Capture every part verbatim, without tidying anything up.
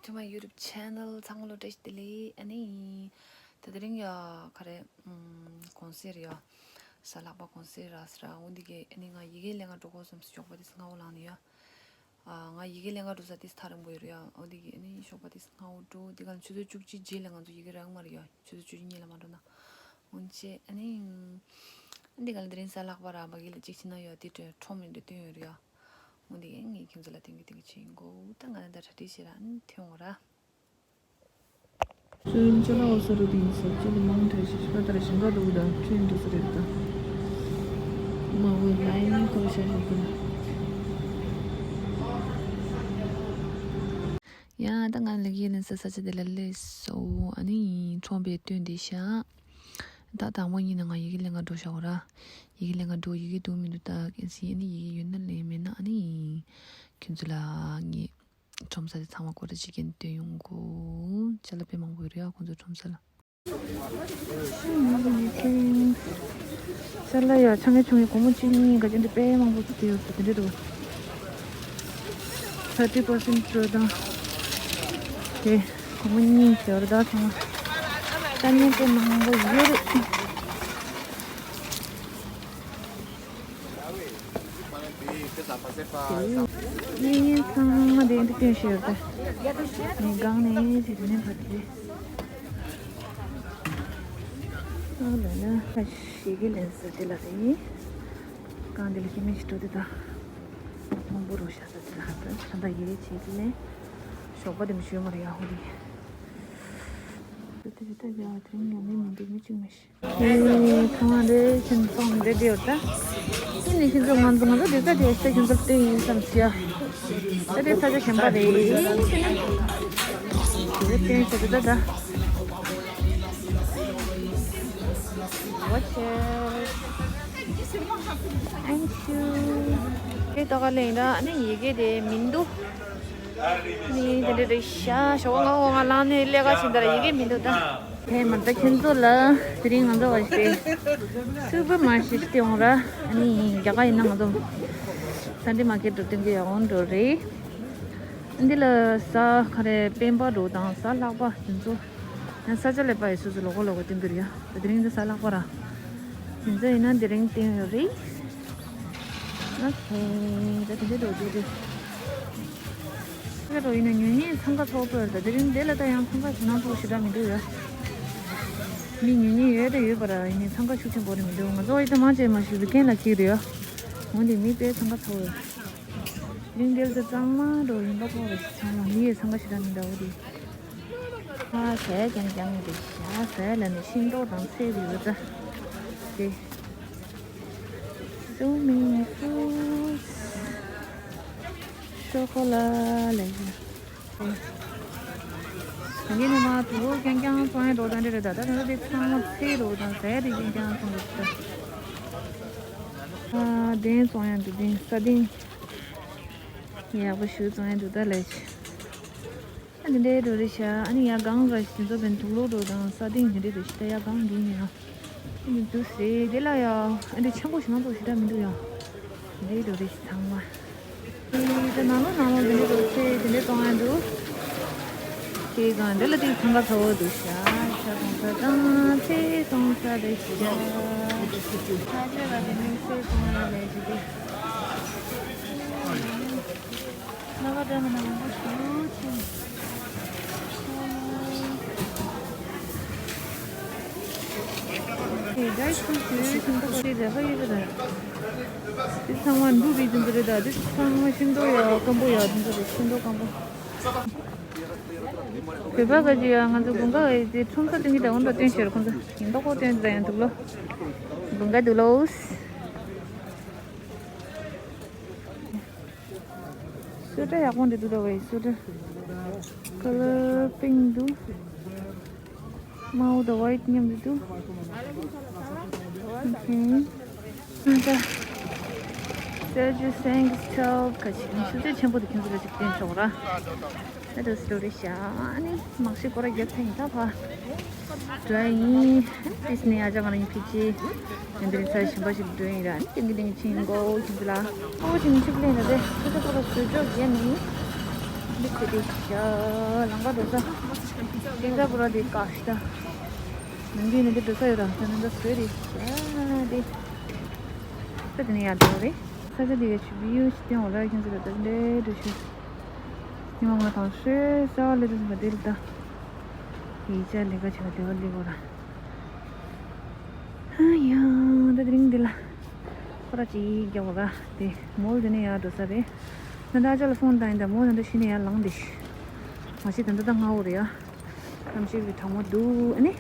ང་ཡུ་ཊུབ་ཆེ་ནལ་ཚང་མ་ལོ་བཀྲ་ཤིས་བདེ་ལེགས། ཨ་ནི་ད་དེ་རིང་ཡ་ག་རེ་ཨམ་གུང་སེང་རེད་ཡ། གཟའ་ལྷག་པ་གུང་སེང་རེད་ཟེར། འོ་འདི་གི་ཨ་ནི་ང་ཡི་གེ་ལེན་ག་འགྲོ་དགོས་བསམ་སོང་། ཞོགས་པ་དེ་སྔ་བོ་ལངས་ནས་ཡ། ཨ་ང་ཡི་གེ་ལེན་ག་འགྲོ་ས་དེ་ཐག་རིང་པོ་ཡོད་རེད་ཡ། འོ་འདི་གི་ཨ་ནི་ཞོགས་པ་དེ་སྔ་བོ་འགྲོ། འདི་ག་ལ་ཆུ་ཚོད་བཅུ་གཅིག་རྗེས་ལ་ང་ཚོ་ཡི་གེ་རག་མ་རེད་ཡ། ཆུ་ཚོད་བཅུ་གཉིས་ལ་མ་འགྲོ་ན། འོན་ཅེ་ཨ་ནི། འདི་ག་ལ་དེ་རིང་གཟའ་ལྷག་པ་ར་བ་གི་ལ་གཅིག་ཕྱིན་ན་ཡོད་དེ་ཁྲོམ་མི་འདྲ་སྟོན་ཡོད་རེད་ཡ། འོ་འདི་ངས་ཁྱེད་ཚོ་ལ་སྟོན་གི་སྟོན་གི་བྱེད་ཡིན་གོ། ད་ང་ད་གྲ་སྒྲིག་བྱེད་ར་ཨ་ནི་ཐོན་འོ་ར། ཚུན་ཅ་ལག་འོ་ས་རུ་དེ་ཡིན་ས་ཅི་ལ་མང་དྲགས་ཤིག་ཤ་དར་ཞིང་ག་འདུག་ད་ཁྲིན་འདུག་ས་རེད་ད། མ་འོས་ལ་ཡིན་ཁོ་ཤ་ཤ་དུ། ཡ་ད་ང་ལ་ཡི་གེ་ལེན་ས་ས་ཆ་དེ་ལ་སླེབས་སོང་། ཨ་ནི་ཁྲོམ་པའི་སྟོན་དེ་ཤ། ད་དང་པོ་ཉིད་ནས་ང་ཡི་གེ་ལེན་ག་འགྲོ་བཞག་གོ་ར། ཡི་གེ་ལེན་ག་འགྲོ། ཡི་གེ་འདུག་མི་འདུག་ད་གལ་སྲིད་ཨ་ནི་ཡི་གེ་ཡོད་ན་ལེན། མེད་ན་ཨ་ནི་ཁྱོད་ཚོ་ལ་ངས་ཁྲོམ་ས་དེ་ཚང་མ་སྐོར་ར་བྱེད་མཁན་སྟོན་ཡོང་གོ། ཅ་ལག་དཔེ་མང་པོ་ཡོད་རེད་ཡ་ཁོང་ཚོའི་ཁྲོམ་ས་ལ། ཅ་ལག་ཡ་ཆ་ངེ་ཆུང་ངེ་སྒོར་མོ་གཅིག་གཉིས་ག་ཅན་དེ་དཔེ་མང་པོ་ཚུད་དེ་ཡོད་ས་དེ་འདྲ་འདུག། thirty percent drawdown། དེ་སྒོར་མོ་གཉིས་ཞོར་ད་ཚང་མ་ལྟ་ཉན་དེ་མང་པོ་ཡོད་རེད། གཉེན་ཉེ་ཚང་མ་དེ་འདི་སྟོན་ཞོར་ད་ངས་སྒང་ནས་དེ་ནས་བར་དེ། ཨ་ལ་ལ་ཡི་གེ་ལེན་ས་དེ་ལ་རེད། སྒང་དེ་ལ་ཁྱི་མི་ཞིག་འགྲོ་དེ་ད། མང་པོ་རོ་ཤ་ས་དེ་ལ་ད་ད་ཡི་གེ་བྱེད་དེ་ལེན། ཞོགས་པ་དེ་མི་ཞོད་མ་རེད་ཡ་ཧོ་དེ། དེ་དེ་ད་ཡ་དེ་རིང་ཡང་མི་མི་འདུག་མི་གཅིག་མ་ཤི། ཨེ་ཁང་བ་འདྲ་ཁྱིམ་ཚང་འདྲ་དེ་ཡོད་ད། དེ་ནས་ཁྱིམ་ཚང་ང་ཚོ་ང་ཚོ་དེ་ཚ་དེ་ཤ་ཁྱིམ་ཚང་དེ་ཡིན་བསམ་ཤི་ཡ། ད་དེ་ས་ཆ་གཞན་པ་རེད། དེ་བསྟན་ཤ་དེ་ད་ད། Watch it. Thank you. དེ་ད་ག་ལེན་ད་ཨ་ནི་ཡི་གེ་དེ་མི་འདུག། ནི་དེ་འདྲ་རེད་ཤག། ཞོགས་པ་ང་ལངས་ནས་ལས་ཀ་བྱེད་འདི་ར་ཡི་གེ་མི་འདུག་ད། ཧེ་མ་ད་ཁྱེད་ཚོ་ལ་དེ་རིང་ང་ཚོ་བ་ཞིག་སུ་པར་མར་ཀེཊ་ཞིག་སྟེ་འོང་ར། ཨ་ནི་རྒྱ་གར་ཡིན་ན་ང་ཚོ་སན་ཌེ་མར་ཀེཊ་འགྲོ་དུས་ཀྱི་ཡག་འོང་འགྲོ་རེད། འདི་ལ་ས་ག་རེ་སྤེན་པ་འགྲོ་དང་གཟའ་ལྷག་པ་དེ་ཚོ། ཡང་ས་ཆ་ལས་པ་ཡི་སོ་སོ་ལོག་གོ་ལོག་གོ་སྟོན་གྱི་རེད་ཡ། ད་དེ་རིང་འདི་གཟའ་ལྷག་པ་ར། དེ་ཚོ་ཡིན་ན་དེ་རིང་སྟོན་ཡོད་རེད། ཨོ་ཁེ། ད་དེ་འདྲ་འགྲོ་རྒྱུ་རེད། ཁ་རོ་ཡིན་ན་ཉུང་ཉུང་འཚང་ཁ་ཚོགས་པོ་ཡོད་ད། དེ་རིང་འདི་ལ་ད་ཡང་འཚང་ཁ་ཞེ་དྲག་ཚོགས་ཞེ་དྲག་མི་འདུག་ཡ། མི་ཉུང་ཉུང་ཡོད་ད་ཡོད་པ་ར། ཡིན་ནའི་འཚང་ཁ་ཤུགས་ཆེན་པོ་རེད་མི་འདུག། ང་ཚོ་ཡི་ད་མང་ཆེ་མ་ཞིག་བི་ཀེན་ལ་འཁྱེར་རེད་ཡ། འོན་ཏེ་མི་དཔེ་འཚང་ཁ་ཚོགས་ཡོད། དེ་རིང་འདི་ལ་ད་གཙང་མ་འགྲོ་ཡིན་པ་ཁོ་རེད། ཚང་མ་མི་ཡི་འཚང་ཁ་ཞེ་དྲག་མི་འདུག་འོ་དེ། ཨ་ཟས་རྐྱང་རྐྱང་རེད་ཤག། ཟས་ལ་ནི་ཤིང་ཏོག་དང་ཚལ་ཡོད་ད། དེ། So many fruits. ཤོ་ཁོ་ལ་ལ་ཡོད། ད་གིན་ནས་མ་དུ་རུ་རྐྱང་རྐྱང་བཙོང་ཡ་འགྲོ་དང་འདྲ་རེད་ད། ད་ནི་དེ་ཚང་མ་ཚལ་རུ་དང་ཟས་དེ་རྐྱང་རྐྱང་བཙོང་གི་ད། ཨ་གདན་བཙོང་ཡ་འདུག། གདན་ས་གདན་ཡག་པོ་ཞིག་བཙོང་ཡ་འདུག་ད་ལས། ཨ་འདི་འདྲའི་འགྲོ་རེད་ཤག། ཨ་ནི་ཡ་གང་ར་ཞིག་འཛོ་བན་དུག་ལོག་འགྲོ་དང་ས་སྟེང་འདི་འདྲའི་འགྲོ་ཞིག་ད་ཡ་གང་འདུག་ནི་ཡ། ཨ་ནི་འདུག་སེ་དེ་ལ་ཡ། ཨ་འདི་ཆེན་པོ་ཞིག་མང་པོ་ཞིག་ད་མི་འདུག་ཡ། འདི་འདྲའི་འགྲོ་རེད་ཤག་ཚང་མ། ཨེ་ད་ནང་ལོགས་ནང་ལོགས་འདི་འདྲའི་འགྲོ་ཚེ་འདི་འདྲའི་གཏོང་ཡ་འདུག། དེ་གང་འདི་ལ་དེ་ཚང་ཁ་ཚ་བོ་འདུག་ཤག། ཤ་གཏོང་ས་དང་ཚལ་གཏོང་ས་རེད་ཤག། ཁ་ཆེ་བ་དེ་ནི་ཚལ་གཏོང་ཡ་ལས་ཅི་དེ། ལ་བ་འདྲ་མི་འདྲ་མང་པོ་ཞིག་ཕྱིན། དེ་འདྲ་ཞིག་ཞུ་ཞིང་ཐོག་ཆེ་རེ་ཧ་ཡོད་རེད། དེ་ཚང་མ་འབྲུ་བི་དེ་ཚོ་རེད་ད། དེ་ཚང་མ་ཤིང་ཏོག་ཡ་སྐམ་པོ་ཡ་དེ་ཚོ་རེད། ཤིང་ཏོག་སྐམ་པོ། བོད་པ་ག་ཅི་ཡ་ང་ཚོ་དགུན་ཁ་བའི་དེ་ཁྲོམ་ས་སྟོན་གྱི་ད་འོན་ད་སྟོན་ཤེར་ཁོང་ཚོ་ཡིན་ཏོག་ཁོ་སྟོན་ད་ཡང་འདུག་ལོ། དགུན་ཁ་འདུག་ལོ། སུ་ཏྲ་ཡག་པོ་འདི་འདུག་ད་བའི་སུ་ཏྲ། ཁ་ལར་པིང་འདུག། མའོ་དང་ཝའིཊ་མཉམ་དུ་འདུག། ཨོ་ཁེ། ད་སེར་ཇུ་སེང་སི་ཁྲོ་ཁ་ཆེ་ཆུ་ཚོད་ཆེན་པོ་དེ་ཁྱོད་ཚོ་ལ་ཅིག་བསྟན་ཆོག་ར། ད་དུ་སི་ཏོ་རི་ཤ་ནི་མག་ཤི་སྐོར་ར་རྒྱབ་ཐེངས་ད་ཕ། འགྲོ་ཡིན། ཏིས་ནི་ཨ་ཅག་ང་རང་ཕི་ཅི། ཡང་དེ་རིང་ཚར་གཞན་པ་ཞིག་འགྲོ་ཡིན་ར། ནི་ཏིང་གི་ཏིང་ཆིང་གོ་ཁྱིམ་དུ་ལ། ཨོ་ཅིང་ཆིབ་ལེན་ན་དེ་ཁོ་ཚོ་ཁོ་ལ་སུ་ཅོག་རྒྱ་ནི། འདི་ཁུ་དེ་ཤ་ལང་ཀ་འགྲོ་ས། སིང་ག་པུར་དེ་ཀ་ཤ་ད། ནང་གི་ནི་འདི་འགྲོ་ས་ཡོད་ར། ད་ནང་ད་སོས་རེད་ཤ་དེ། ད་དེ་ནི་ཡར་འགྲོ་རེད། ས་ཆ་དེ་ག་ཆུ་བི་ཡུ་ཞིག་སྟེང་འོག་ལ་ཁྱེད་ཚོ་ད་འདྲེ་འགྲོ་ཤོད། ཉི་མ་ང་དང་ཧྲེ་ས་ལེ་དུ་སུ་མ་དེ་རེད་ད། ཡིག་ཆ་ལས་ཀ་བྱེད་པ་དེ་བ་ལེ་གོ་ར། ཨ་ཡ། ད་དེ་རིང་འདི་ལ་ཁོ་ར་ཅིག་རྒྱག་པ་ག་དེ་མོལ་དེ་ནས་ཡར་འགྲོ་ས་རེད། ད་ད་ཨ་ཅག་ལ་ཕོན་བཏང་ཡིན་ད། མོལ་ད་འདྲ་ཤི་ནས་ཡར་ལངས་དེ་ཤི། མ་ཤི་ད་འདི་ད་ང་འོ་རེད་ཡ། གཏམ་བཤད་ཀྱི་གྲང་མོ་འདུག་ཨ་ནི།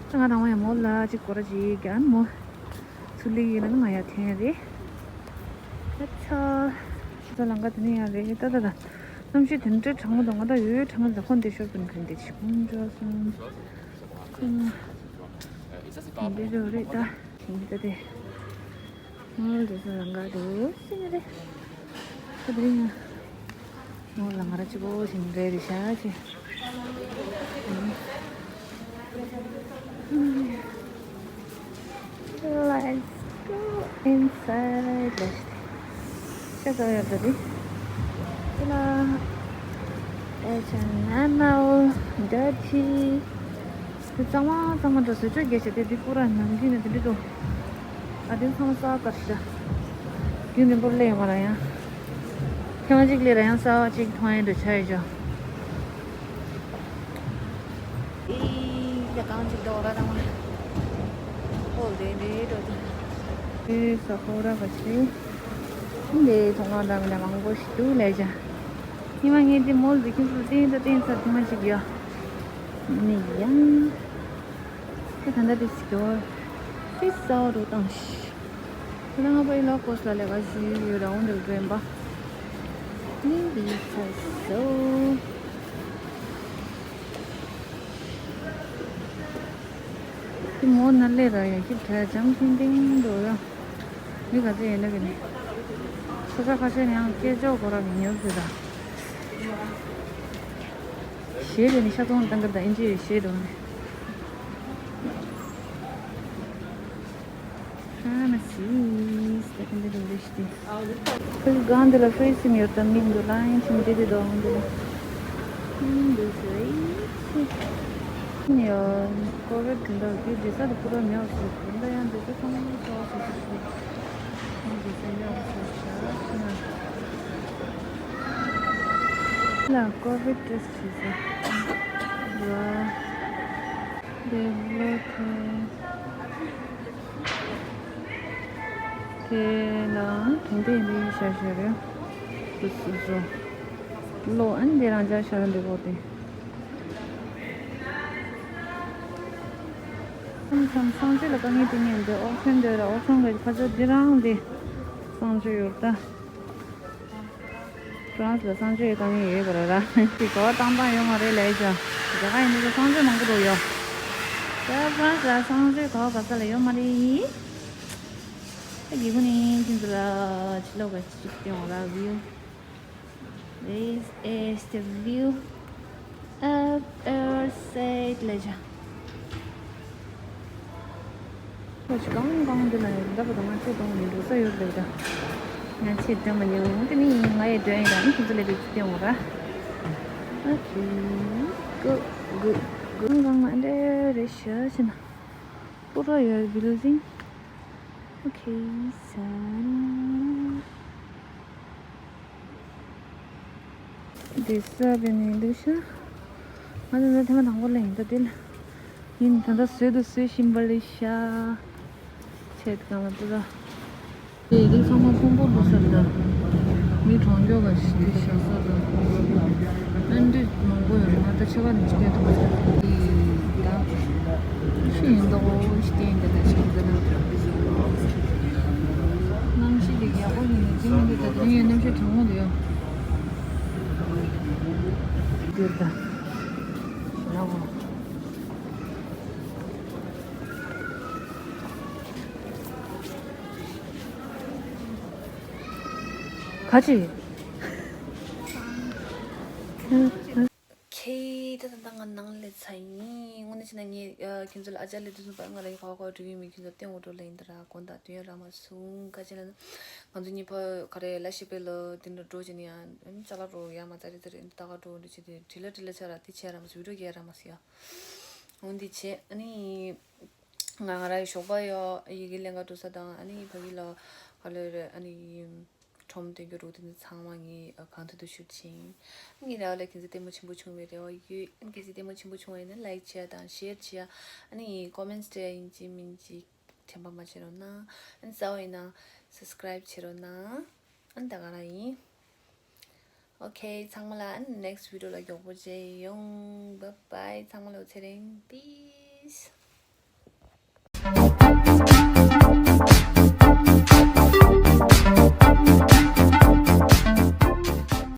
ད་ང་དང་བ་ཡང་མོལ་ལ་ཅིག་སྐོར་ར་ཅིག་རྒྱག་ཨ་ནི་མོལ། ཚུར་ལི་ཡིན་ན་ང་ཡར་འཐེན་རེད། ད་ཚ། ད་ལང་ཀ་དེ་ནས་ཡར་རེད་ད་ད་ད། གཏམ་བཤད་དེ་འདྲ་གྲང་མོ་འདུག་ང་ད་ཡོད་གྲང་མོ་འདུག་ཁོ་འདི་ཤོར་དུ་གན་དེ་ཆི་ཕུང་འགྲོ་སོང་། ཁོ་ང་། འདི་འདྲ་རེད་ད། ཞིང་རྟ་དེ། ངོ་རེ་ས་ལང་ཀ་དུ་སེ་རེ། ཁ་དེ་རིང་ངོ་ལང་ཀ་ར་ཅི་པོ་ཞིང་རེ་རེ་ཤ་ཆེ། Let's go inside. Let's. ཤ་ཚ་ཡོད་ད་དེ། ཨེ་ལ། It's an animal. Dirty. དེ་གཙང་མ་གཙང་མ་འགྲོ་བཟོ་བཅོས་རྒྱས་བྱས་ཏེ་འདི་པུ་ར་ནམ་རྒྱུན་ནས་དེ་འདྲ་འདུག་ཨ་དེ་ཚང་མ་གསར་པ་ག་རེ་ཤི་ད། རྒྱུན་རིང་པོར་སླེབས་ཡོད་མ་རེད་ཡང་། ཐེངས་གཅིག་སླེབས་ར་ཡང་གསར་པ་གཅིག་མཐོང་ཡས་འདྲ་ཆགས་ཡོད་ཅོ། ཨི་ཡ་གང་ཅིག་འདུག་ར་དང་མ། ཧོལ་དེ་འདྲའི་འགྲོ་དེ། ཨེ་ས་ཧོ་ར་ག་ཅི། འདི་ཐོག་མ་འདྲ་མི་འདྲ་མང་པོ་ཞིག་འདུག་ལས་ཀྱང་། ཉི་མ་ངས་འདི་མོལ་འདི་ཁྱིམ་སུ་བསྟན་ད་བསྟན་ཚར་དུ་མ་ཅིག་ཡོད། ནི་ཡང་། ད་ད་ལྟ་དེ་སྐྱོར། ཧི་སའོ་རུ་བཏང་ཤི། ད་ལྟ་ང་པའི་ལོག་ཀོས་ལ་ལས་ཀ་ཞུ་ཡོད་ར་འོང་འདུག་དྲན་པ། ནི་འདི་ཚ་སོ། དེ་མོ་ན་ལས་ར་ཡ་ཁྱི་བྲལ་ལྗང་ཐིང་ཐིང་འགྲོ་ཡ། མི་ག་ཚོད་ཡིན་ན་གི་ནི། ས་ཆ་ཁ་ཤས་ནི་ཡང་སྐད་ཅོག་གོ་ར་གི་ཉོབ་ཟེར་ད། གཞས་དེ་ནི་ཤ་ཚོང་བཏང་གི་ད་ཨིན་ཇིའི་གཞས་དུ་ནི། ཧ་མ་སི་ད་གིན་དེ་རུ་རེ་ཤི་དེ། ཕུལ་གང་དེ་ལ་ཧྥེ་སིམ་ཡོད་ད་མིག་འདུག་ལ་ཨིན་ཆིན་དེ་དེ་དོ་འདི་ལ། ཨིན་འདུག་ཟེར་ཨིན་ཆི། ཡ། ཀོ་བེད་དེ་འདྲ་གི་འདྲེ་ས་དེ་པུ་ར་མེད་སོ་དེ་འདྲ་ཡང་འདྲེ་ས་ཚང་མ་ཚོ་སོ་སོ་སོ། ཨིན་འདྲེ་ས་ཡག་སོ་ཤ་ཤ། ལ་ཀོ་བེད་ཊེ་སི་བྱེད་ས། ཡ། དེ་ལོ་ཐེ། དེ་ལ་དེ་འདྲ་ཡིན་པའི་ཤ་ཤ་རེད། སོ་སོ་སོ། ལོ་ཨན་དེ་རང་ཅག་ཤ་ར་འདྲ་པོ་དེ། ཁམས་ཁམས་སང་ཆོས་ལ་དཀའ་ངལ་དེ་ཉན་འདོད་ཨོ་ཁྱོད་འདོད་ར་ཨོ་ཁྱོད་ལ་ཁ་ཚ་འདི་རང་དེ་སང་ཆོས་ཡོད་ད། ཧྥ་རན་སི་ལ་སང་ཆོས་དཀའ་ངལ་ཡོད་པ་ར་ར་དེ་གོ་བ་བཏང་བཏང་ཡོད་མ་རེད་ལས་ཀྱང་རྒྱ་གར་ཡིན་དུས་སང་ཆོས་མང་པོ་འགྲོ་ཡོད། ད་ཧྥ་རན་སི་ལ་སང་ཆོས་གོ་བ་ག་ས་ལ་ཡོད་མ་རེད། ད་གི་ཁུ་ནི་ཁྱིམ་ཚུ་ལ་ཕྱི་ལོགས་ཀ་ཅིག་སྟེང་འོག་ལ་བིའུ། This is the view of our side ལ་ཇ། ཁོ་ཅི་གང་གང་འདི་ལ་ཡོད་འདབ་དང་ང་ཚོ་དང་ནི་འགྲོ་ས་ཡོད་ལ་ཇ། ང་ཚོས་འདྲ་མ་ཉོ་འདི་ནི་ང་ཡི་འདྲ་ཡིན་ར་ནི་ཁོ་ཚོ་ལས་པའི་ཅི་སྟེང་འོག་ར། ཨ་ཅི། གུ་གུ་གུ་གང་གང་ང་འདྲ་རེ་ཤ་ཆེ་ན། པུ་ར་ཡོད་བིལ་ཌིང་། Okay, so འདི་ས་བེ་ནི་འདུག་ཤ། ང་ཚོ་ཐེངས་མ་དང་པོ་ལ་ཡིན་ད་དེ་ལ། ཡིན་ད་ལྟ་བཟོས་དུ་བཟོས་བཞིན་པ་ལས་ཤ། ཆེད་གང་ལ་པུ་ར། དེ་དེ་ཚང་མ་ཕུང་པོ་བླུགས་ས་རེད་ད། མི་གྲོང་ཁྱེར་ག་ཞིག་དེ་ཤ་ས་ད། ཨན་འདྲི་མང་པོ་ཡོད་ང་ད་ཆེ་བ་ནི་ཅི་སྐད་དུ་མ་ཟེར་གི་ད། ཤི་ཡིན་ད་འོ་ཤི་དེ་ཡིན་ད་ད་ཤི་ད་ད། གནམ་གཤིས་འདི་ཡག་པོ་ཡིན་ནི་ཅི་མི་འདུག་ད་དེ་རིང་ཡང་གནམ་གཤིས་གྲང་མོ་འདུག་ཡ། འདིར་ད། ཡག་པོ། ག་ཅི། ཁྱེད་ད་ ད་ང་ནང་ལ་ཚར་ཡིན། དངོས་གནས་བྱས་ན་ངས་ཨ་ཁྱེད་ཚོ་ལ་ཨ་ཅག་ལས་དུས་སུ་བར་ང་རང་གི་ཧོ་ཧོ་འགྲོ་གི་མིན། ཁྱེད་ཚོ་སྟོན་འོ་འགྲོ་ལ་ཡིན་ད་ར་དགོངས་དག། དུས་ཡང་རག་མ་སོང་། ག་ཅི་ལ་ན་ང་ཚོ་གཉིས་པོ་ག་རེ་ལ་ཤི་པའི་ལོ་དེ་འདྲ་འགྲོ་བྱས་ནས་ཡང་ཅ་ལག་རོ་ཡ་མ་ཙ་རེ་ཙ་རེ་ད་ག་འགྲོ་འགྲོ་བྱས་ཏེ་དྲི་ལ་དྲི་ལ་ཆ་ར་དེ་བྱས་ར་མ་སོང་། བི་ཌིའོ་རྒྱག་ར་མ་སོང་ཡ། འོ་འདི་བྱས་ཨ་ནི། ང་ང་རང་གི་ཞོགས་པ་ཡོ་ཡི་གེ་ལེན་ག་འགྲོ་ས་དང་ཨ་ནི་ཕ་གི་ལ་ག་ལེ་རེད་ཨ་ནི། ཁྲོམ་སྟོན་རྒྱུ་རུ་དེ་ཚོ་ཚང་མ་ངས་གང་ཐུབ་ཐུབ་ཞུ་ཆེན། ངའི་རེ་བ་ལ་ཁྱེད་ཚོ་ལྟད་མོ་ཆེན་པོ་བྱུང་བའི་རེ་བ་ཡོད། ཨ་ནི་ཁྱེད་ཚོས་ལྟད་མོ་ཆེན་པོ་བྱུང་བ་ཡིན་ན་ལའིཀ་བྱེད་ཡ་དང་ཤེར་བྱེད་ཡ། ཨ་ནི་ཀོ་མེན་ཊི་སྤྲད་ཡ་ཡིན་གཅིག་མིན་གཅིག་དྲན་པ་མ་བརྗེད་རོགས་གནང་། ཨ་ནི་གསར་པ་ཡིན་ན་སབ་སི་ཀ་རའིབ་བྱེད་རོགས་གནང་། ཨ་ནི་ད་ག་རང་ཡིན། ཨོ་ཁེ། ཚང་མ་ལ་ཨ་ནི་ནེག་སི་ཊི་བི་ཌིའོ་ལ་མགྱོགས་པོ་མཇལ་ཡོང་། བྷའི་བྷའི། ཚང་མ་ལ་ཚེ་རིང་པིས།